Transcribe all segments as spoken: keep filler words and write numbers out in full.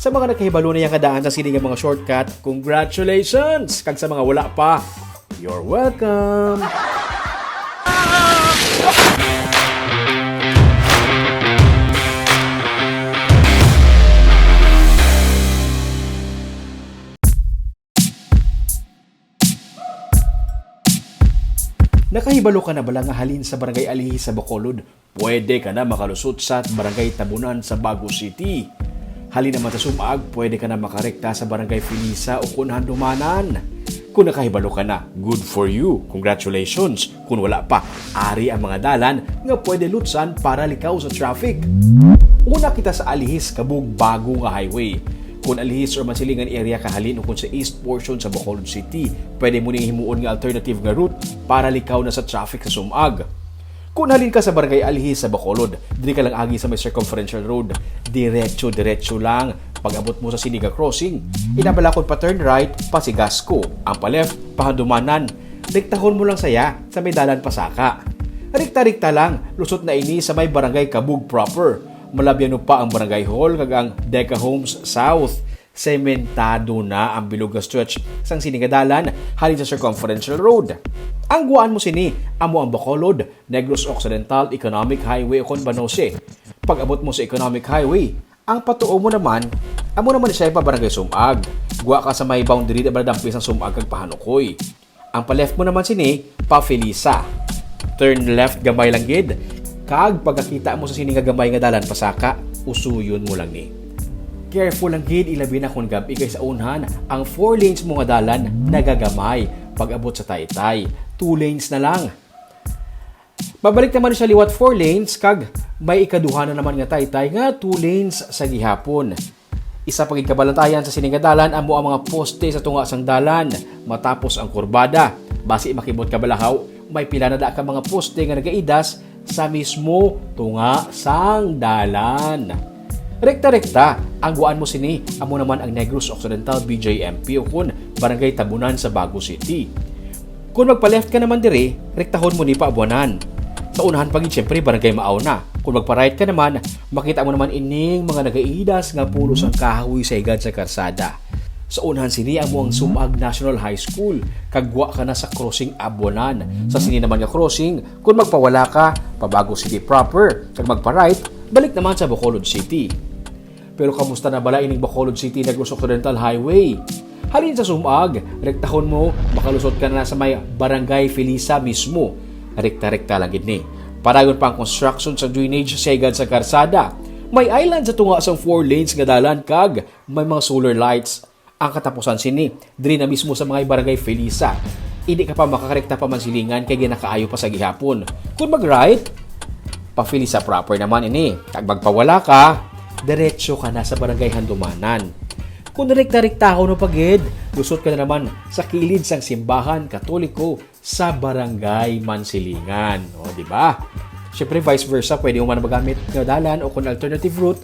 Sa mga nakahibalo na yang kadaan sa sini nga mga shortcut, congratulations! Kag sa mga wala pa, you're welcome! Nakahibalo ka na bala nga halin sa Barangay Alihis sa Bacolod, pwede ka na makalusot sa Barangay Tabunan sa Bago City? Halin naman sa Sumag, pwede ka na makarekta sa Barangay Felisa o kon Handumanan. Kung nakahibalo ka na, good for you. Congratulations. Kung wala pa, ari ang mga dalan nga pwede lutsan para likaw sa traffic. Una kita sa Alihis, Kabug, Bago nga highway. Kung Alihis or Mansilingan area ka halin o kung sa east portion sa Bacolod City, pwede mo ning himuon nga alternative nga route para likaw na sa traffic sa Sumag. Kung halin ka sa Barangay Alihis sa Bacolod, diri ka lang agi sa may Circumferential Road. Diretso-diretso lang. Pag-abot mo sa sini nga crossing, ina bala kung pa-turn right, pa Sigasco. Ang pa-left, pa Handumanan. Rektahon mo lang saya sa may dalan pa saka. Rekta-rekta lang, lusot na ini sa may Barangay Kabug proper. Malabyan mo pa ang Barangay Hall kag ang Deca Homes South. Sementado na ang bilog nga stretch sang sini nga dalan halin sa Circumferential Road. Ang guwaan mo sini amo ang Bacolod, Negros Occidental Economic Highway ukon Banose. Pag-abot mo sa Economic Highway, ang patuo mo naman amo naman siya pa Barangay Sumag. Guwa ka sa may boundary na dampis ang Sumag kag Pahanukoy. Ang pa-left mo naman sini, pa Felisa. Turn left gamay lang gid, kag pagkakita mo sa sini nga gamay nga dalan pasaka, usuyon mo lang ni. Careful lang gid, ilabi na kung gab-i, kay sa unhan ang four lanes mo nga dalan nagagamay pag-abot sa Taytay. Two lanes na lang. Mabalik naman siya liwat four lanes, kag may ikaduha na naman nga Taytay nga two lanes sa gihapon. Isa pa gid kabalantayan sa sini nga dalan amo ang mga poste sa tunga sang dalan matapos ang kurbada. Basi makibot ka balahaw, may pila na da ka mga poste nga nagaidas sa mismo tunga sang dalan. Rekta-rekta, ang guwaan mo sini amo naman ang Negros Occidental B J M P ukon Barangay Tabunan sa Bago City. Kung magpa-left ka naman diri, rektahon mo ni pa Abuanan. Sa unahan pa gid, siyempre, Barangay Maawna. Kung magpa-right ka naman, makita mo naman ining mga nagaidas nga puno sang kahoy sa higad sa karsada. Sa unahan sini amo ang Sumag National High School, kag gwa ka na sa crossing Abuanan. Sa sini naman nga crossing, kung magpawala ka, pa Bago City proper, kag magpa-right, balik naman sa Bacolod City. Pero kamusta na bala ining Bacolod City Negros Occidental Highway? Halin sa Sumag, rektahon mo, makalusot ka na sa may Barangay Felisa mismo. Rekta-rekta lang gid ni. Padayon pa ang construction sa drainage sa higad sa karsada. May island sa tunga sang four lanes nga dalan kag may mga solar lights. Ang katapusan sini, diri na mismo sa mga Barangay Felisa. Hindi ka pa makakarekta pa Mansilingan kay ginakaayo pa sa gihapon. Kung mag-right, pa Felisa proper naman ini. Kag magpawala ka, diretso ka na sa Barangay Handumanan. Kung direkta-rektahon mo pa gid, lusot ka na naman sa kilid sang simbahan Katoliko sa Barangay Mansilingan. O, di ba? Siyempre, vice versa, pwede mo man magamit nga dalan o kung alternative route.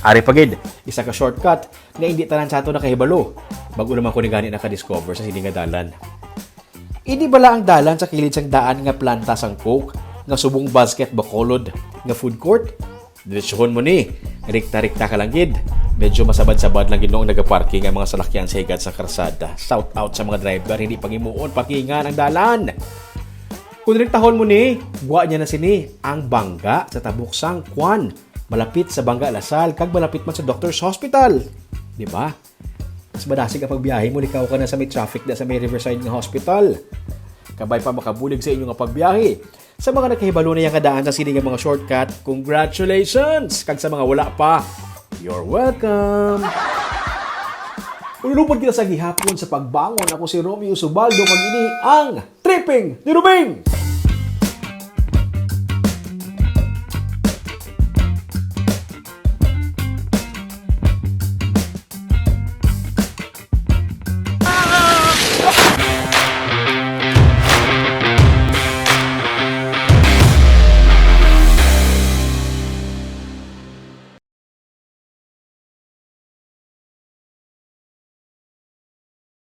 Ari pa gid, isa ka shortcut nga hindi tanan sa ato nakahibalo. Bag-o naman ko ni gani nakadiscover sa sini nga dalan. Hindi bala ang dalan sa kilid sang daan nga planta sang Coke nga subong Basket Bacolod nga food court? Diretsuhon mo ni. Rikta-rikta ka lang gid. Medyo masabad-sabad lang gid no ang nagaparking ang mga salakyan sa higad sa karsada. Shout out sa mga driver, hindi paghimuon, parkingan ang dalan. Kung riktahon mo ni, gwa niya na sini ang Bangga sa tabok sang Kwan. Malapit sa Bangga Lasal kag malapit man sa Doctor's Hospital. Di ba? Mas madasig ang pagbiyahe mo, likaw ka na sa may traffic da sa may Riverside nga hospital. Kabay pa makabulig sa inyo nga pagbiyahe. Sa mga nakahibalo na yang kadaan sa sini nga mga shortcut, congratulations! Kag sa mga wala pa, you're welcome! Ululupod kita sa gihapon sa pagbangon. Ako si Romeo Subaldo, kag ini ang Tripping ni Rubing!